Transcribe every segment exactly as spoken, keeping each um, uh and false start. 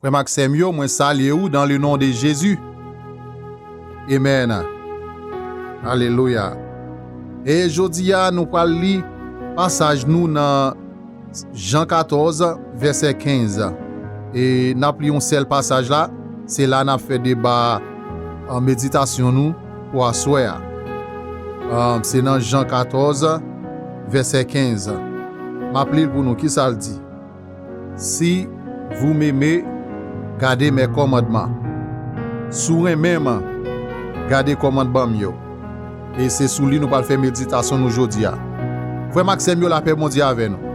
Frè m ak sè m yo, mwen salye w dans le nom de Jésus. Amen. Alelouya. E jodi a, nou pral li pasaj nou nan Jan katòz, vèsè kenz. E n ap li yon sèl pasaj la, se la n ap fè deba an meditasyon nou pou aswè a. An, se nan Jan katòz, vèsè kenz. M ap li l pou nou. Kisa l di? Si vous m'aimez, gardez mes commandements. Si w renmen m, gade kòmandman m yo. E se sou li nou pral fè meditasyon nou jodi a. Frè m ak sè m yo, lapè Bondye avè nou.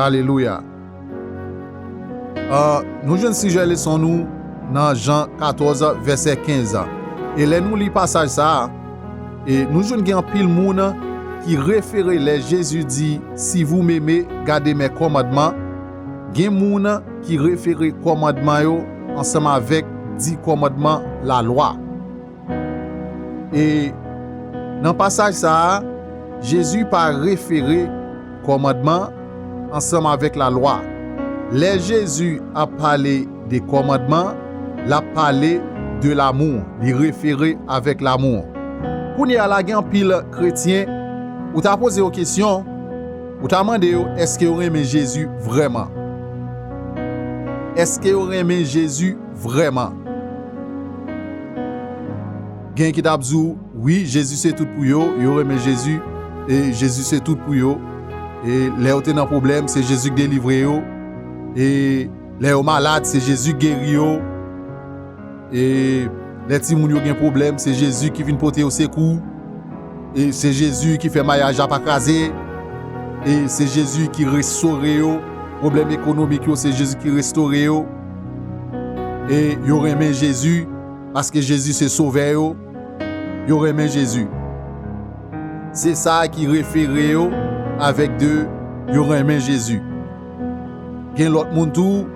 Alelouya. Ah, nou jwenn sijè leson nou nan Jan katòz, vèsè kenz. E lè nou li pasaj sa a, e nou jwenn gen anpil moun ki refere lè Jezi di, si vous m'aimez, gardez mes commandements. Gen moun ki refere kòmandman yo ansanm avèk di kòmandman lalwa. E nan pasaj sa a, Jezi pa refere kòmandman ansanm avèk lalwa. Lè Jezi ap pale de kòmandman, l ap pale de lamou, li refere avèk lamou. Kounye a la, gen anpil kretyen, ou ta poze yo kesyon, ou ta mande yo, èske yo renmen Jezi vrèman? Èske yo renmen Jezi vrèman? Gen ki t ap di w, wi, Jezi se tout pou yo, yo renmen Jezi, e Jezi se tout pou yo. E lè yo te nan pwoblèm, se Jezi k delivre yo. E lè yo malad, se Jezi k geri yo. E lè timoun yo gen pwoblèm, se Jezi ki vin pote yo sekou. E se Jezi ki fè mayaj la pa kraze. E se Jezi ki restore yo. Pwoblèm ekonomik yo, se Jezi ki restore yo. E yo renmen Jezi, paske Jezi se sovè yo. Yo renmen Jezi. Se sa ki refere yo avèk de yo renmen Jezi. Gen lòt moun tou,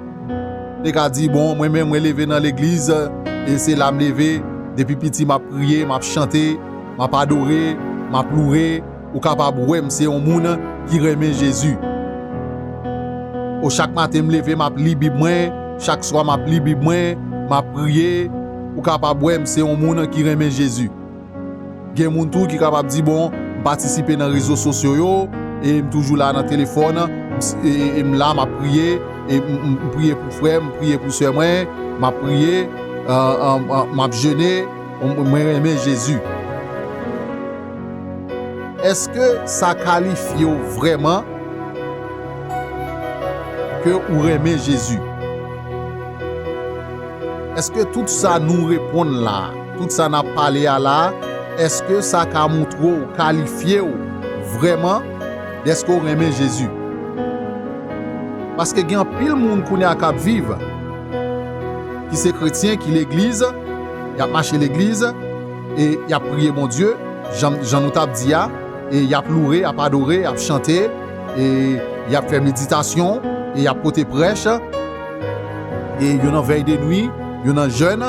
te ka di, bon, mwen menm, mwen leve nan legliz, e se la m leve, depi piti m ap priye, m ap chante, m ap adore, m ap loure, ou kapab wè m se yon moun ki renmen Jezi. O, chak maten m leve, m ap li Bib mwen, chak swa m ap li Bib mwen, m ap priye, ou kapab wè m se yon moun ki renmen Jezi. Gen moun tou ki kapab di, bon, m patisipe nan rezo sosyo yo, e m toujou la nan telefòn, m s-, e, e, e m la, m ap priye, e m, m, m priye pou frè m, m priye pou sè mwen, m ap priye, e, e, e, m ap jene, m, mwen renmen Jezi. Èske sa kalifye w vrèman ke ou renmen Jezi? Èske tout sa nou reponn la, tout sa n ap pale a la, èske sa ka montre w, kalifye w vrèman dèske w renmen Jezi? Paske gen anpil moun kounye a k ap viv, ki se kretyen, ki legliz, y ap mache legliz, e y ap priye Bondye, jan, jan nou t ap di a, e y ap loure, y ap adore, y ap chante, e y ap fè meditasyon, e y ap pote prèch, e yo nan vèy de nwi, yo nan jèn,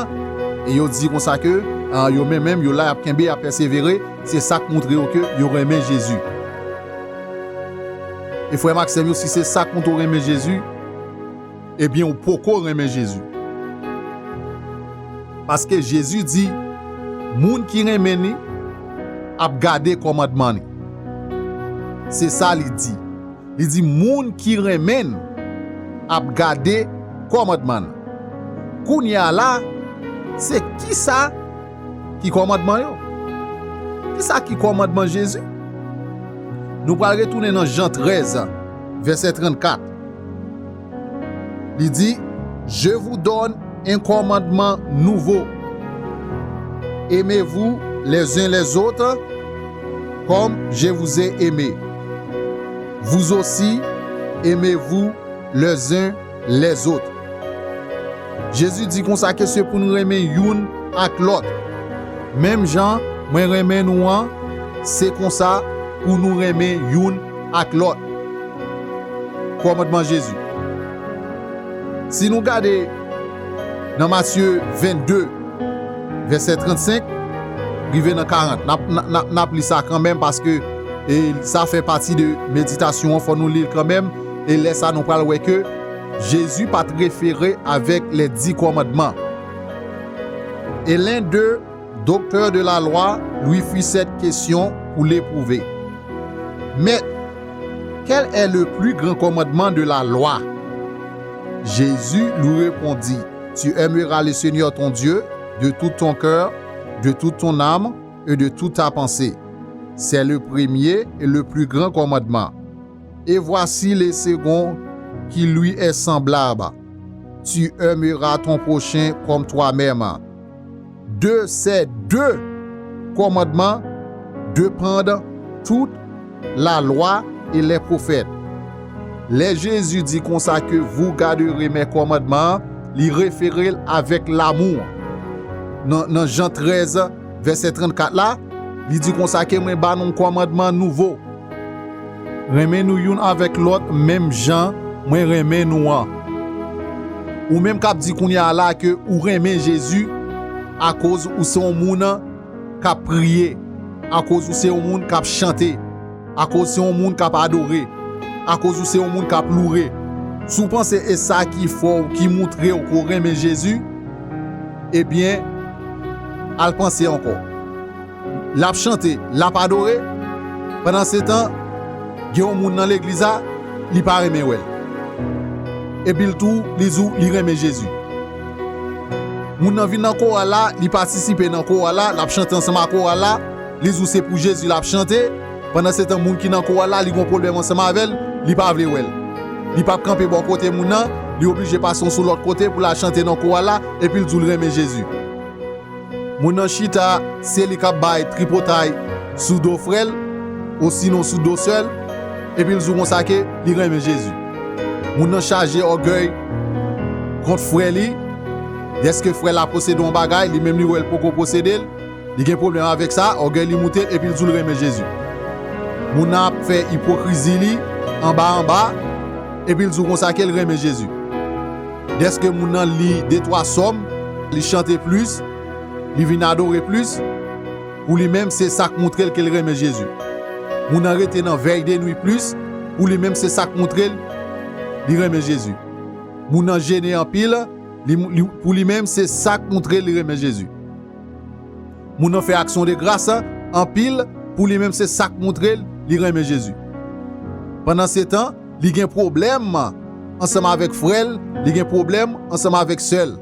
e yo di konsa ke, a, yo menm menm, yo la, y ap kenbe, y ap pèsevere, se sa k montre yo ke yo renmen Jezi. E frè m ak sè m yo, si se sa k montre w renmen Jezi, ebyen, ou poko renmen Jezi. Paske Jezi di, moun ki renmen li ap gade kòmandman li. Se sa li di. Li di, moun ki renmen l ap gade kòmandman l. Kounye a la, se kisa ki kòmandman yo? Kisa ki kòmandman Jezi? Nou pral retounen nan Jan trèz, vèsè trannkat. Li di, je vous donne un commandement nouveau. Aimez-vous les uns les autres comme je vous ai aimé. Vous aussi, aimez-vous les uns les autres. Jezi di konsa ke se pou nou renmen youn ak lòt. Menm jan mwen renmen nou an, se konsa pou nou renmen youn ak lòt. Kòmandman Jezi. Si nou gade nan Matye vennde, vèsè trannsenk, rive nan karant, n ap, n ap, n ap, n ap li sa kanmenm paske, e, sa fè pati de meditasyon an, fò nou li l kanmenm. E lè sa, nou pral wè ke Jésus pa t référé avec les dix commandements. Et l'un d'eux, docteur de la loi, lui fit cette question pour l'éprouver. Maître, quel est le plus grand commandement de la loi? Jésus lui répondit, tu aimeras le Seigneur ton Dieu de tout ton cœur, de toute ton âme et de toute ta pensée. C'est le premier et le plus grand commandement. Et voici le second qui lui est semblable. Tu aimeras ton prochain comme toi-même. De ces deux commandements dépendent toute la loi et les prophètes. Lè Jezi di konsa ke vous garderez mes commandements, li refere l avèk lamou. Nan, nan Jan trèz, vèsè trannkat la, li di konsa ke mwen ba nou yon kòmandman nouvo. Renmen nou youn avèk lòt, menm jan mwen renmen nou an. Ou menm k ap di kounye a la ke ou renmen Jezi, akoz ou se yon moun k ap priye, akoz ou se yon moun k ap chante, akoz se yon moun k ap adore, akoz ou se yon moun k ap loure. Si w panse e sa ki fè w, ki montre w ke w renmen Jezi, ebyen, al panse ankò. L ap chante, l ap adore. Pandansetan, gen yon moun nan legliz la, li pa renmen wè l. Epi l tou, li di w li renmen Jezi. Moun nan vin nan koral la, li patisipe nan koral la, l ap chante ansanm ak koral la, li di w se pou Jezi l ap chante. Pandansetan, moun ki nan koral la, li gen yon pwoblèm ansanm avè l, li pa vle wè l. Li p ap kanpe bò kote moun nan, li oblije pase yon sou lòt kote pou l al chante nan koral la, epi l di w l renmen Jezi. Moun nan chita, se li k ap bay tripotay sou do frè l, osinon sou do sè l, epi l di w konsa ke li renmen Jezi. Moun nan chaje ògèy kont frè li, dèske frè l la posede yon bagay, li menm li wè l poko posede l, li gen pwoblèm avèk sa, ògèy li moute l, epi l di w l renmen Jezi. Moun nan ap fè ipokrizi li anba anba, epi l di w konsa ke l renmen Jezi. Dèske moun nan li de twa sòm, li chante plis, li vin adore plis, pou li menm se sa k montre l ke l renmen Jezi. Moun nan rete nan vèy de nwi plis, pou li menm se sa k montre l li renmen Jezi. Moun nan jene anpil, li, li, pou li menm se sa k montre l li renmen Jezi. Moun nan fè aksyon de gras anpil, pou li menm se sa k montre l li renmen Jezi. Pandansetan, li gen pwoblèm ansanm avèk frè l, li gen pwoblèm ansanm avèk sè l.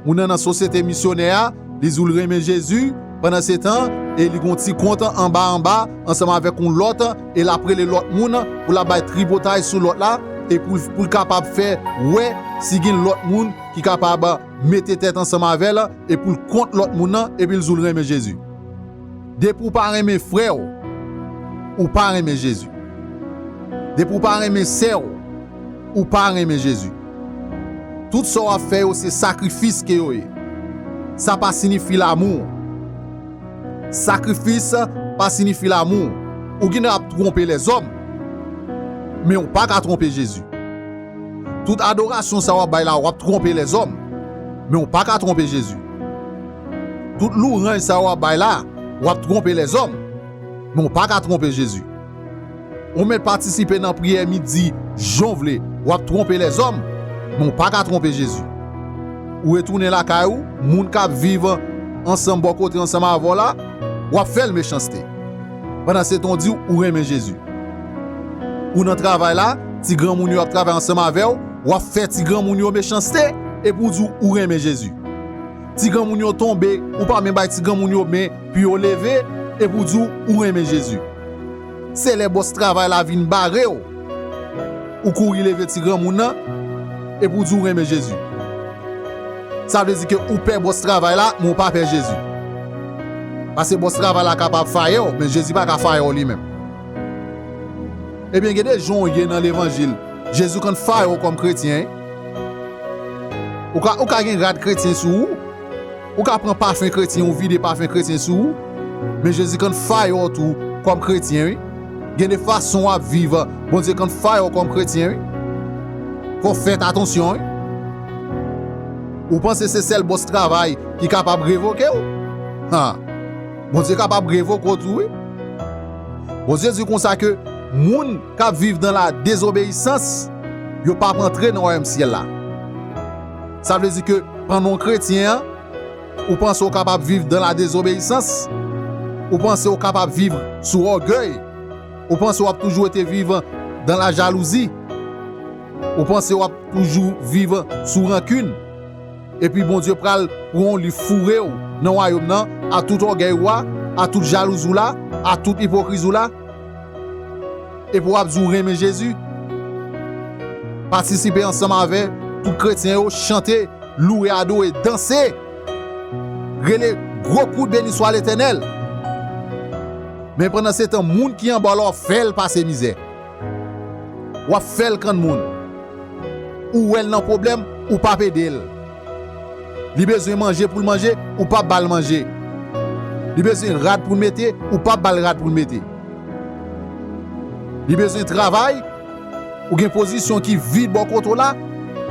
Moun nan nan sosyete misyonè a, li di w l renmen Jezi, pandansetan, e li gen yon ti kont anba anba ansanm avèk yon lòt, e l ap rele lòt moun pou l ap bay tripotay sou lòt la, e pou, pou l kapab fè wè si gen lòt moun ki kapab mete tèt ansanm avè l, e pou l kont lòt moun nan, epi l di w l renmen Jezi. Depi w pa renmen frè w, ou pa renmen Jezi. Depi w pa renmen sè w, ou pa renmen Jezi. Tout sa w ap fè yo, se sakrifis ke yo ye. Sa pa siyifi lamou. Sakrifis pa siyifi lamou. Ou gendwa ap twonpe lèzòm, men ou pa ka twonpe Jezi. Tout adorasyon sa w ap bay la, w ap twonpe lèzòm, men ou pa ka twonpe Jezi. Tout louwanj sa w ap bay la, w ap twonpe lèzòm, men ou pa ka twonpe Jezi. Ou mèt patisipe nan priyè midi jan w vle, w ap twonpe lèzòm, men ou pa ka twonpe Jezi. Ou retounen lakay ou, moun k ap viv ansanm bò kote ansanm avè w la, w ap fè l mechanste. Pandansetan w di w renmen Jezi. Ou nan travay la, ti granmoun yo ap travay ansanm avè w, w ap fè ti granmoun yo mechanste, epi w di w renmen Jezi. Ti granmoun yo tonbe, ou pa menm bay ti granmoun yo men pou yo leve, epi w di w renmen Jezi. Se lè bòs travay la vin bare w, ou kouri leve ti granmoun nan, epi w di w renmen Jezi. Sa vle di ke ou pè bòs travay la, men ou pa pè Jezi. Paske bòs travay la kapab fire w, men Jezi pa ka fire w li menm. Ebyen, gen de jan w ye nan levanjil. Jezi konn fire w kòm kretyen, wi. Ou ka, ou ka gen rad kretyen sou ou. Ou ka pran pafen kretyen, ou vide pafen kretyen sou ou. Men Jezi konn fire w tou kòm kretyen, wi. Gen de fason w ap viv, Bondye konn fire w kòm kretyen, wi. Fò w fè atansyon, wi. Ou panse se sèl bòs travay ki kapab revoke w? Ha! Bondye kapab revoke w tou, wi. Bondye di konsa ke moun k ap viv nan la dezobeyisans, yo p ap antre nan wayòm syèl la. Sa vle di ke pandan w kretyen an, ou panse w kapab viv dans la désobéissance? Ou panse w kapab viv sou ògèy? Ou panse w ap toujou rete viv dans la jalousie? Ou panse w ap toujou viv sou rankin? Epi Bondye pral pran w, li foure w nan wayòm nan, a tout ògèy ou a, a tout jalouzi w la, a tout ipokrizi w la? Epi w ap di w renmen Jezi? Patisipe ansanm avè tout kretyen yo, chante, louwe, adore, danse, rele gwo kout beni swa Letènèl. Men pandan se tan, moun ki anba w la, w ap fè l pase mizè. W ap fè l kann moun. Ou wè l nan pwoblèm, ou p ap ede l. Li bezwen manje pou l manje, ou p ap ba l manje. Li bezwen rad pou l mete, ou p ap ba l rad pou l mete. Li bezwen travay, ou gen pozisyon ki vid bò kote w la,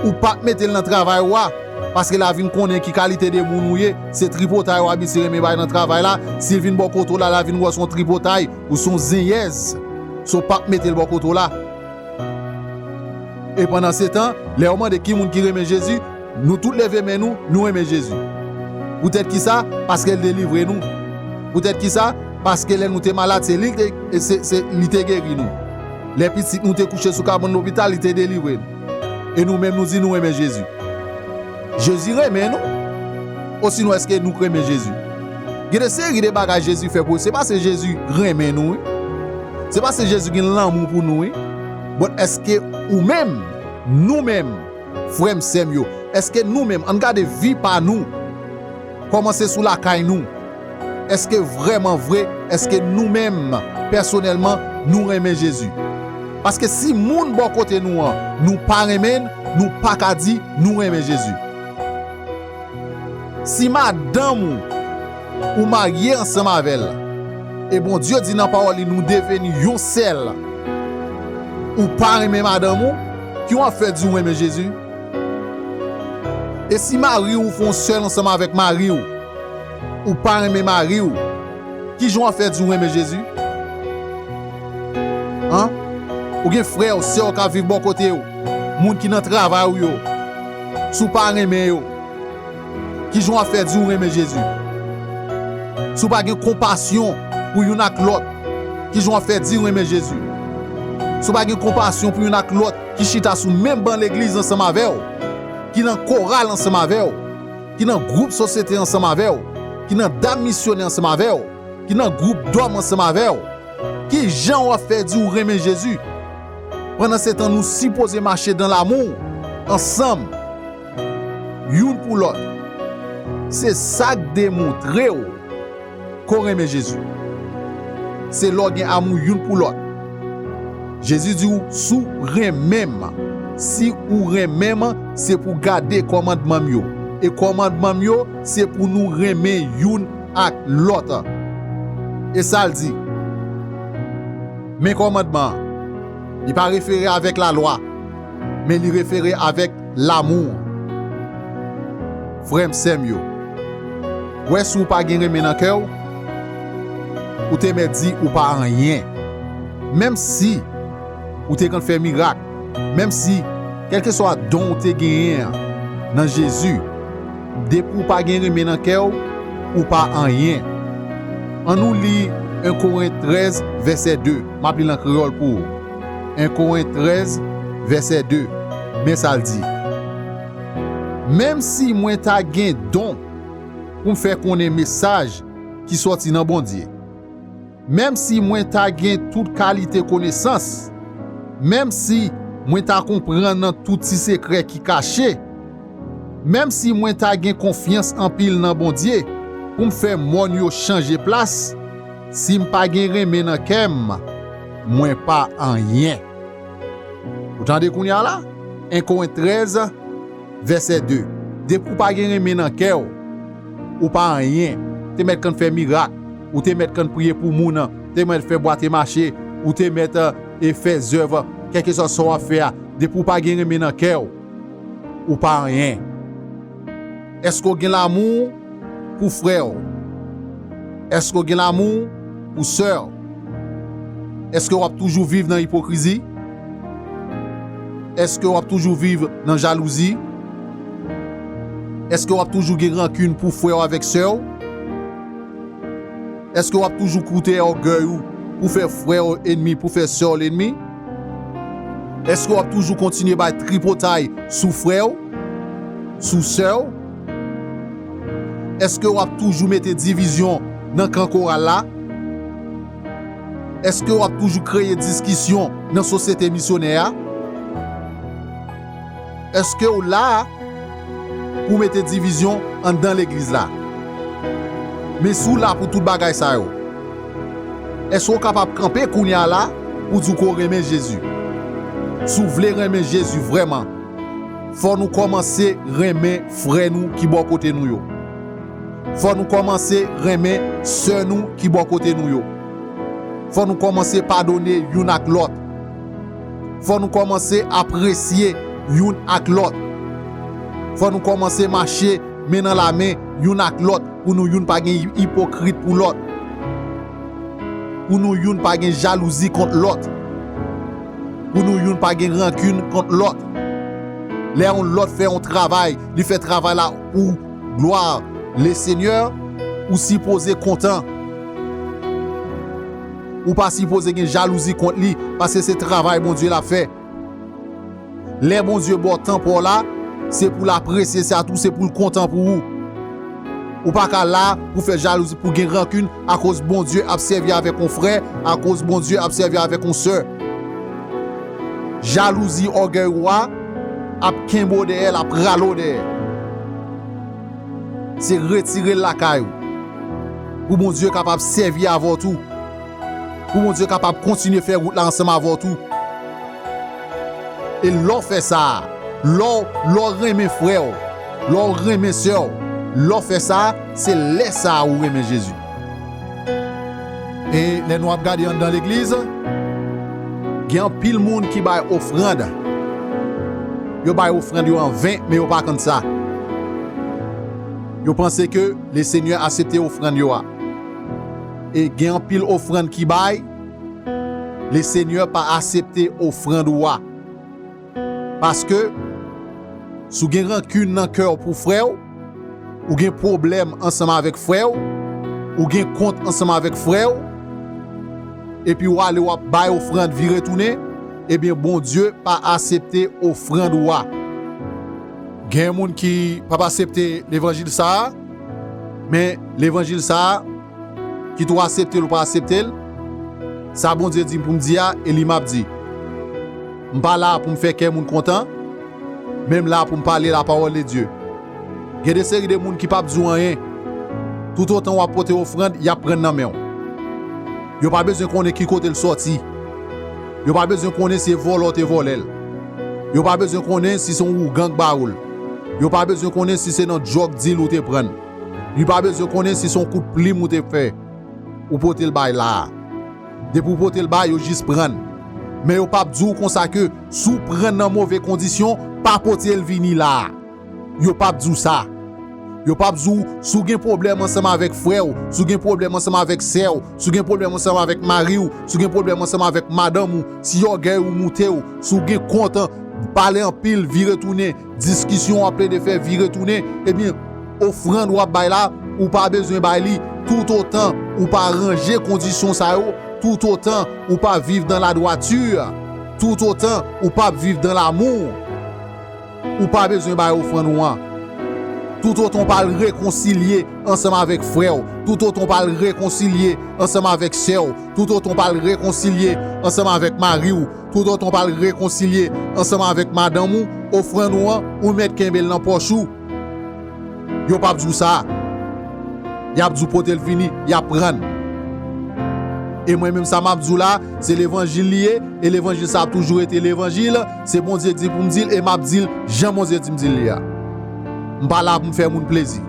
ou p ap mete l nan travay ou a, paske l a vin konnen ki kalite de moun ou ye, se tripotay ou abitye renmen bay nan travay la, si l vin bò kote w la, l a vin wè w se yon tripotay, ou se yon zenyèz, so w p ap mete l bò kote w la. E pandan se tan, lè yo mande ki moun ki renmen Jezi, nou tout leve men nou, nou renmen Jezi. Poutèt ki sa? Paske l delivre nou. Poutèt ki sa? Paske lè nou te malad, se li te, se, se, li te geri nou. Lè pitit nou te kouche sou kabann lopital, li te delivre nou. E nou menm, nou di nou renmen Jezi. Jezi renmen nou? Osinon, èske nou k renmen Jezi? Gen de seri de bagay Jezi fè pou yo. Se pa se Jezi renmen nou, wi. Se pa se Jezi gen lanmou pou nou, wi. But èske ou menm, nou menm, frè m, sè m yo, èske nou menm, ann gade vi pa nou, kòmanse sou lakay nou, èske vrèman vre, èske nou menm, pèsonèlman, nou renmen Jezi? Paske si moun bò kote nou an, nou pa renmen l, nou pa ka di nou renmen Jezi. Si madanm ou, ou marye ansanm avè l, e Bondye di nan pawòl li, nou deveni yon sèl, ou pa renmen madanm ou, ki w ap fè di w renmen Jezi? E si mari w fè yon sèl ansanm avèk mari w, ou pa renmen mari w, kijan w ap fè di w renmen Jezi? An? Ou gen frè w, sè w k ap viv bò kote w, moun ki nan travay ou yo, si w pa renmen yo, kijan w ap fè di w renmen Jezi? Si w pa gen konpasyon pou youn ak lòt, kijan w ap fè di w renmen Jezi? Si w pa gen konpasyon pou youn ak lòt ki chita sou menm ban legliz ansanm avè w, ki nan koral ansanm avè w, ki nan gwoup sosyete ansanm avè w, ki nan dam misyonè ansanm avè w, ki nan gwoup dòm ansanm avè w, kijan w ap fè di w renmen Jezi? Pandan se tan, nou sipoze mache dans l'amour, ansanm, youn pou lòt. Se sa k demontre w ke w renmen Jezi. Se lè w gen amou youn pou lòt. Jezi di w, "Si w renmen m, si ou renmen m, se pou w gade kòmandman m yo. E kòmandman m yo, se pou nou renmen youn ak lòt." E sa l di, "Men kòmandman an." Li pa refere avèk lalwa, men li refere avèk lamou. Frè m, sè m yo, w wè, si w pa gen renmen nan kè w, ou te mèt di ou pa anyen. Menm si ou te konn fè mirak, menm si, kèlkeswa don ou te genyen an nan Jezi, depi w pa gen renmen nan kè w, ou pa anyen. Ann nou li en Korent trèz, vèsè de. M ap li l an kreyòl pou ou. En Korent trèz, vèsè de. Men sa l di, "Menm si mwen ta gen don pou m fè konnen mesaj ki sòti nan Bondye, menm si mwen ta gen tout kalite konesans, menm si mwen ta konprann tout ti sekrè ki kache, menm si mwen ta gen konfyans anpil nan Bondye pou m fè mòn yo chanje plas, si m pa gen renmen nan kè m, mwen pa anyen." Ou tande kounye a la? En Korent trèz, vèsè de. Depi w pa gen renmen nan kè w, ou pa anyen. Ou te mèt konn fè mirak, ou te mèt konn priye pou moun, ou te mèt fè bwate mache, ou te mèt, e, fè zèv, kèlkeswa sa w ap fè a, depi w pa gen renmen nan kè w, ou pa anyen. Èske w gen lamou pou frè w? Èske w gen lamou pou sè w? Èske w ap toujou viv nan ipokrizi? Èske w ap toujou viv nan jalouzi? Èske w ap toujou gen rankin pou frè w avèk sè w? Èske w ap toujou koute ògèy ou pou fè frè w ennmi, pou fè sè w lennmi? Èske w ap toujou kontinye bay tripotay sou frè w, sou sè w? Èske w ap toujou mete divizyon nan kan koral la? Èske w ap toujou kreye diskisyon nan sosyete misyonè a? Èske w la pou mete divizyon anndan legliz la? Men si w la pou tout bagay sa yo, èske w kapab kanpe kounye a la pou di w ke w renmen Jezi? Si w vle renmen Jezi vrèman, fò nou kòmanse renmen frè nou ki bò kote nou yo. Fò nou kòmanse renmen sè nou ki bò kote nou yo. Fò nou kòmanse padone youn ak lòt. Fò nou kòmanse apresye youn ak lòt. Fò nou kòmanse mache men nan lamen youn ak lòt pou nou youn pa gen ipokrit pou lòt. Pou nou youn pa gen jalouzi kont lòt. Pou nou youn pa gen rankin kont lòt. Lè yon lòt fè yon travay, li fè travay la pou glwa Lesenyè, ou sipoze kontan. Ou pa sipoze gen jalouzi kont li, paske se travay Bondye l ap fè. Lè Bondye ba w tan pa w la, se pou l apresye sa tou, se pou l kontan pou ou. Ou pa ka la pou fè jalouzi, pou gen rankin akoz Bondye ap sèvi avèk yon frè, akoz Bondye ap sèvi avèk yon sè. Jalouzi, ògèy ou a ap kenbe w dèyè, l ap rale w dèyè. Se retire l lakay ou. Pou Bondye kapab sèvi avè w tou. Pou Bondye kapab kontinye fè wout la ansanm avè w tou. E lè w fè sa a, lè w, lè w renmen frè w, lè w renmen sè w, lè w fè sa a, se lè sa a ou renmen Jezi. E lè nou ap gade anndan legliz, gen anpil moun ki bay ofrann. Yo bay ofrann yo an ven, men yo pa konn sa. Yo panse ke Lesenyè aksepte ofrann yo a. E gen anpil ofrann ki bay, Lesenyè pa aksepte ofrann ou a. Paske, si w gen rankin nan kè w pou frè w, ou gen pwoblèm ansanm avèk frè w, ou gen kont ansanm avèk frè w, epi w ale w ap bay ofrann vire tounen, ebyen, Bondye pa aksepte ofrann ou a. Gen moun ki p ap aksepte levanjil sa a, men levanjil sa a, kit ou aksepte l ou pa aksepte l, sa Bondye di m pou m di a, e li m ap di. M pa la pou m fè kè moun kontan, men m la pou m pale la parole de Dieu. Gen de seri de moun ki p ap di w anyen. Toutotan w ap pote ofrann, y ap pran nan men w. Yo pa bezwen konnen ki kote l sòti. Yo pa bezwen konnen se vòlè w te vòlè l. Yo pa bezwen konnen si se yon ougan k ba ou l. Yo pa bezwen konnen si se nan drug deal ou te pran l. Yo pa bezwen konnen si se yon kout plim ou te fè. Ou pote l bay la a. Depi w pote l bay, yo jis pran l. Men yo p ap di w konsa ke si w pran l nan move kondisyon, pa pote l vini la a. Yo p ap di w sa. Yo p ap di w, si w gen pwoblèm ansanm avèk frè w, si w gen pwoblèm ansanm avèk sè w, si w gen pwoblèm ansanm avèk mari w, si w gen pwoblèm ansanm avèk madanm ou, si ògèy ou moute w, si w gen kont, pale anpil, vire tounen, diskisyon w ap plede fè vire tounen, ebyen, ofrann w ap bay la, ou pa bezwen bay li. Toutotan ou pa ranje kondisyon sa yo, toutotan ou pa viv dan ladwati, toutotan ou p ap viv dan lamou, ou pa bezwen bay ofrann ou an. Toutotan w pa al rekonsilye ansanm avèk frè w, toutotan w pa al rekonsilye ansanm avèk sè w, toutotan w pa al rekonsilye ansanm avèk mari w, toutotan w pa al rekonsilye ansanm avèk madanm ou, ofrann ou an, ou mèt kenbe l nan pòch ou. Yo p ap di w sa. Y ap di w pote l vini, y ap pran l. E mwen menm sa m ap di w la, se levanjil li ye, e levanjil sa ap toujou rete levanjil, se Bondye di pou m di l, e m ap di l jan Bondye di m di l li a. M pa la pou m fè moun plezi.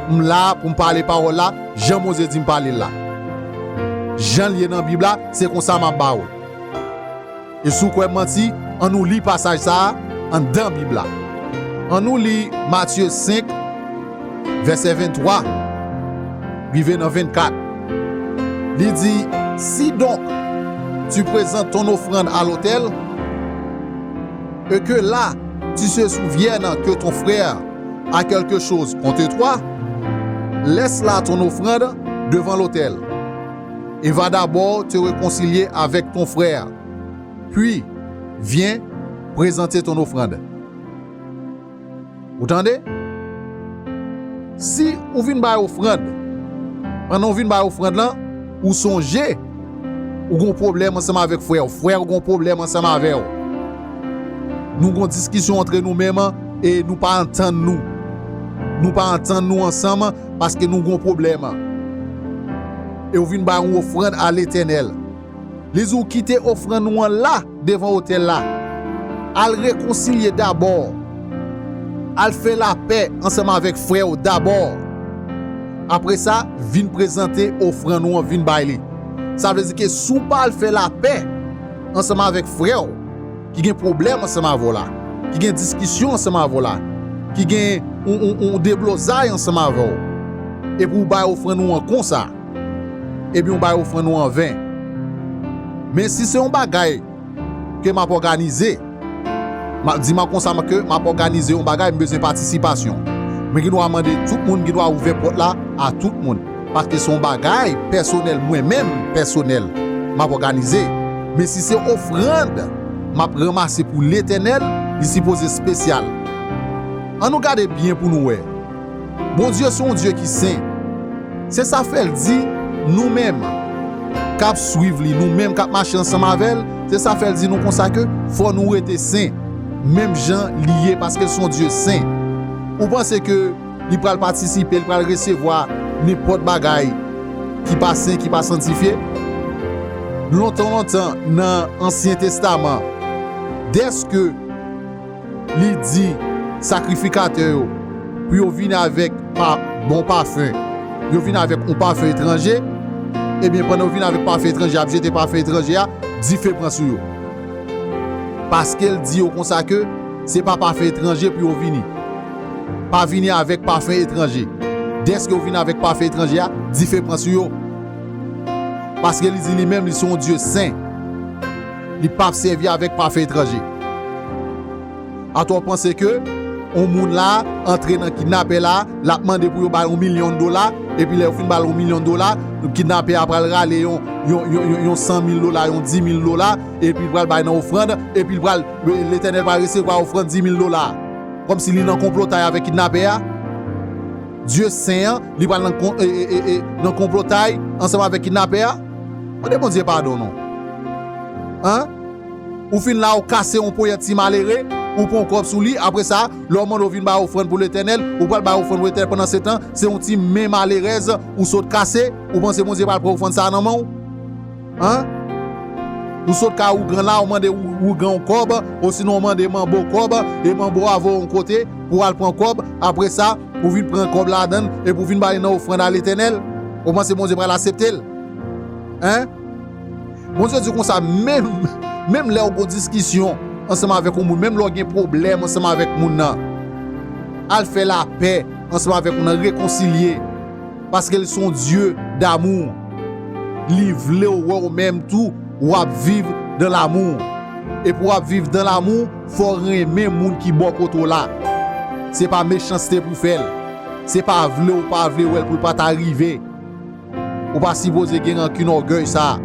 M la pou m pale pawòl la, jan Bondye di m pale l la. Jan l ye nan Bib la, se konsa m ap ba w l. E si w kwè m manti, ann nou li pasaj sa a anndan Bib la. Ann nou li Matye senk, vèsè venntwa, rive nan vennkat. Li di, Si donc tu présentes ton offrande à l'autel, Et que là, tu se souviennes que ton frère a quelque chose contre toi, laisse là ton offrande devant l'autel, et va d'abord te réconcilier avec ton frère, puis viens présenter ton offrande. Ou tande? Si ou vin bay ofrann, pandan ou vin bay ofrann lan, ou sonje ou gon pwoblèm ansanm avèk frè w, frè w gon pwoblèm ansanm avè w. Nou gon diskisyon antre nou menm, e nou pa antann nou. Nou pa antann nou ansanm paske nou gon pwoblèm. E ou vin bay yon ofrann a Letènèl. Li di w kite ofrann ou an la devan otèl la. Al rekonsilye dabò. Al fè lapè ansanm avèk frè w dabò. Apre sa, vin prezante ofrann ou an, vin bay li. Sa vle di ke si w pa al fè lapè ansanm avèk frè w ki gen pwoblèm ansanm avè w la, ki gen diskisyon ansanm avè w la, ki gen yon, yon, yon deblozay ansanm avè w, epi w bay ofrann ou an konsa, ebyen w bay ofrann ou an anven. Men si se yon bagay ke m ap òganize, m ap di m konsa ke m ap òganize yon bagay, m bezwen patisipasyon. Mwen gen dwa mande tout moun, gen dwa ouvè pòt la a tout moun. Paske se yon bagay pèsonèl, mwen menm pèsonèl, m ap òganize. Men si se ofrann m ap ranmase pou Letènèl, li sipoze espesyal. Ann nou gade byen pou nou wè. Bondye se yon Dye ki sen. Se sa fè l di nou menm k ap swiv li, nou menm k ap mache ansanm avè l, se sa fè l di nou konsa ke fò nou rete sen, menm jan li ye, paske l se yon Dye sen. Ou panse ke li pral patisipe, li pral resevwa nenpòt bagay ki pa sen, ki pa santifye? Lontan, lontan, nan Ansyen Testaman, dèske li di sakrifikatè yo pou yo vin avèk pa, bon pafen, yo vin avèk yon pafen etranje, ebyen, pandan yo vin avèk pafen etranje, y ap jete pafen etranje a, dife pran sou yo. Paske l di yo konsa ke se pa pafen etranje pou yo vini. Pa vini avèk pafen etranje. Dèske yo vin avèk pafen etranje a, dife pran sou yo. Paske li di li menm, li se yon Dye sen. Li p ap sèvi avèk pafen etranje. Atò w panse ke yon moun la antre nan kidnapè la, l ap mande pou yo ba l yon milyon dola, epi lè yo fin ba l yon milyon dola, kidnapè a pral rale yon, yon, yon, yon, yon san mil dola, yon di mil dola, epi l pral bay nan ofrann, epi l pral, Letènèl pral resevwa ofrann di mil dola a. Kòmsi li nan konplotay avèk kidnapè a? Dye sen an, li pral nan kon-, e, e, e, e, nan konplotay ansanm avèk kidnapè a? Mande Bondye padon non. An? Ou fin la, ou kase yon ponyèt ti malere, ou pran yon kòb sou li, apre sa, lè w mande w vin bay ofrann pou Letènèl, ou pral bay ofrann pou Letènèl, pandan se tan, se yon ti men malerèz ou sot kase, ou panse Bondye pral pran ofrann sa a nan men w? An? Ou sot kay ougan la, ou mande ou-, ougan yon kòb, osinon ou mande manbo kòb, e manbo a voye w yon kote pou w al pran kòb, apre sa, ou vin pran kòb ladan l, epi w vin ba li nan ofrann a Letènèl, ou panse Bondye pral aksepte l? An? Bondye di konsa, menm, menm lè w gon diskisyon ansanm avèk yon moun, menm lè w gen pwoblèm ansanm avèk moun nan, al fè lapè ansanm avèk moun nan, rekonsilye. Paske l se yon Dye damou. Li vle w wè w menm tou, w ap viv dan lamou. E pou w ap viv dan lamou, fò w renmen moun ki bò kote w la. Se pa mechanste pou fè l. Se pa vle w pa vle wè l pou l pa ta rive. Ou pa sipoze gen rankin, ògèy sa.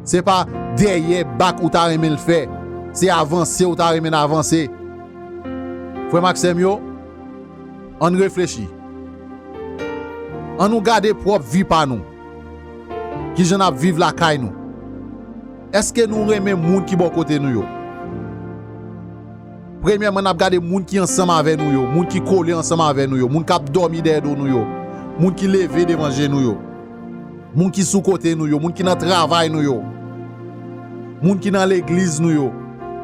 Se pa dèyè bak ou ta renmen l fè. Se avanse ou ta renmen l avanse. Frè m ak sè m yo, ann reflechi. Ann nou gade pwòp vi pa nou. Kijan n ap viv lakay nou? Èske nou renmen moun ki bò kote nou yo? Premyèman, n ap gade moun ki ansanm avè nou yo, moun ki kole ansanm avè nou yo, moun k ap dòmi dèyè do nou yo, moun ki leve devan je nou yo, moun ki sou kote nou yo, moun ki nan travay nou yo, moun ki nan legliz nou yo,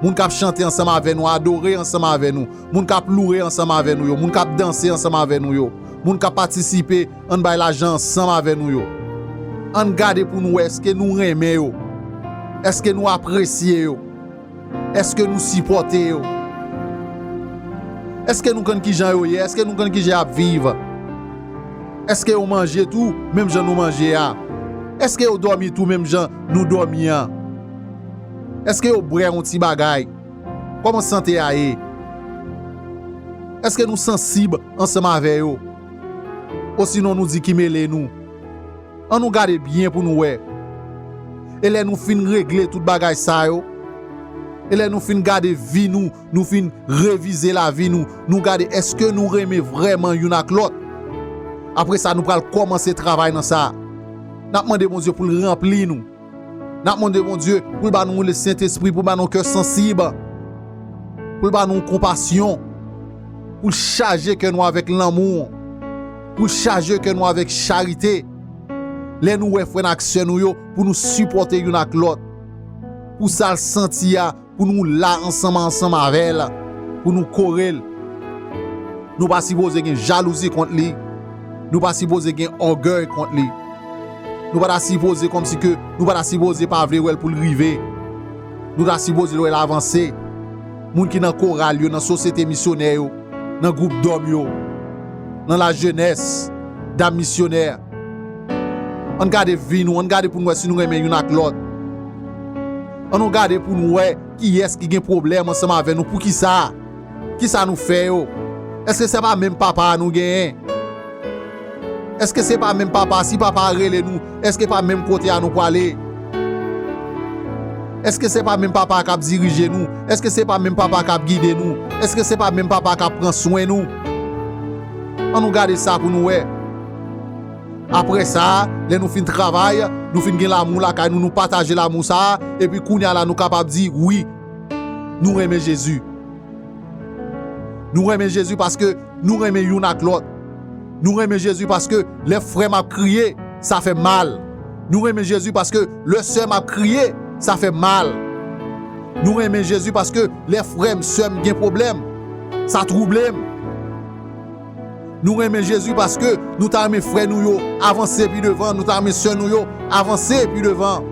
moun k ap chante ansanm avè nou, adore ansanm avè nou, moun k ap loure ansanm avè nou yo, moun k ap danse ansanm avè nou yo, moun k ap patisipe ann bay lajan ansanm avè nou yo. Ann gade pou nou wè èske nou renmen yo, èske nou apresye yo. Èske nou sipòte yo? Èske nou konn kijan yo ye? Èske nou konn kijan y ap viv? Èske yo manje tou menm jan nou manje a? Èske yo dòmi tou menm jan nou dòmi an? Èske yo bwè yon ti bagay? Kòman sante a ye? Èske nou sansib ansanm avè yo? Osinon nou di ki mele nou? An nou gade byen pou nou wè. E lè nou fin regle tout bagay sa yo, e lè nou fin gade vi nou, nou fin revize lavi nou, nou gade èske nou renmen vrèman youn ak lòt. Apre sa, nou pral kòmanse travay nan sa. N ap mande Bondye pou l ranpli nou. N ap mande Bondye pou l ba nou Lesentespri, pou l ba nou kè sansib, pou l ba nou konpasyon, pou l chaje kè nou avèk lanmou, pou l chaje kè nou avèk charite. Lè nou wè frè n ak sè nou yo, pou nou sipòte youn ak lòt, pou sa l santi a, pou nou la ansanm ansanm avè l, pou nou kore l. Nou pa sipoze gen jalouzi kont li. Nou pa sipoze gen ògèy kont li. Nou pa ta sipoze kòmsi ke, nou pa ta sipoze pa vle wè l pou l rive. Nou ta sipoze wè l avanse. Moun ki nan koral yo, nan sosyete misyonè yo, nan gwoup dòm yo, nan lajenès, dam misyonè. Ann gade vi nou, ann gade pou nou wè si nou renmen youn ak lòt. Ann nou gade pou nou wè kiyès ki gen pwoblèm ansanm avè nou. Poukisa? Kisa nou fè yo? Èske se pa menm papa a nou genyen? Èske se pa menm papa, si papa a rele nou, èske pa menm kote a nou prale? Èske se pa menm papa a k ap dirije nou? Èske se pa menm papa a k ap gide nou? Èske se pa menm papa a k ap pran swen nou? Ann nou gade sa pou nou wè. Apre sa, lè nou fin travay, nou fin gen lanmou lakay nou, nou pataje lanmou sa a, epi kounye a la nou kapab di, wi, nou renmen Jezi. Nou renmen Jezi paske nou renmen youn ak lòt. Nou renmen Jezi paske lè frè m ap kriye, sa fè m mal. Nou renmen Jezi paske lè sè m ap kriye, sa fè m mal. Nou renmen Jezi paske lè frè m, sè m gen pwoblèm, sa twouble m. Nou renmen Jezi paske nou ta renmen frè nou yo avanse pi devan, nou ta renmen sè nou yo avanse pi devan.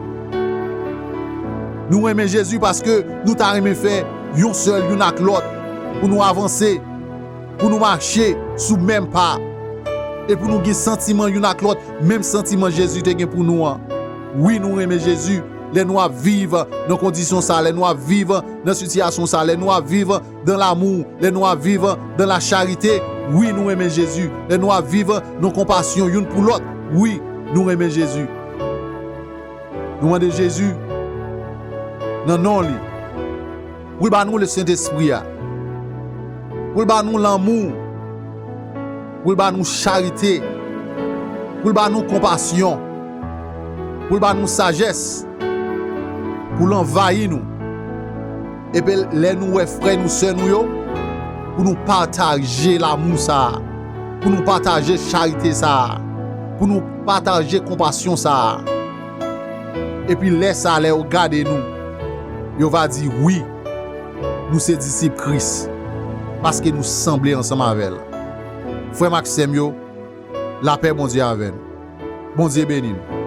Nou renmen Jezi paske nou ta renmen fè yon sèl youn ak lòt pou nou avanse, pou nou mache sou menm pa, e pou nou gen santiman youn ak lòt, menm santiman Jezi te gen pou nou an. Wi, nou renmen Jezi lè nou ap viv nan kondisyon sa, lè nou ap viv nan sitiyasyon sa, lè nou ap viv dans l'amour, lè nou ap viv dans la charité, wi, nou renmen Jezi. Lè nou ap viv nan konpasyon youn pou lòt, wi, nou renmen Jezi. Nou mande Jezi, nan non li, pou l ba nou Lesentespri a, pou l ba nou lanmou, pou l ba nou charite, pou l ba nou konpasyon, pou l ba nou sajès, pou l anvayi nou. Epi lè nou wè frè nou, sè nou yo, pou nou pataje lanmou sa a, pou nou pataje charite sa a, pou nou pataje konpasyon sa a. Epi lè sa a, lè yo gade nou, yo va di, wi, nou se disip Kris, paske nou sanble ansanm avè l. Frè m ak sè m yo, lapè Bondye avè nou. Bondye beni nou.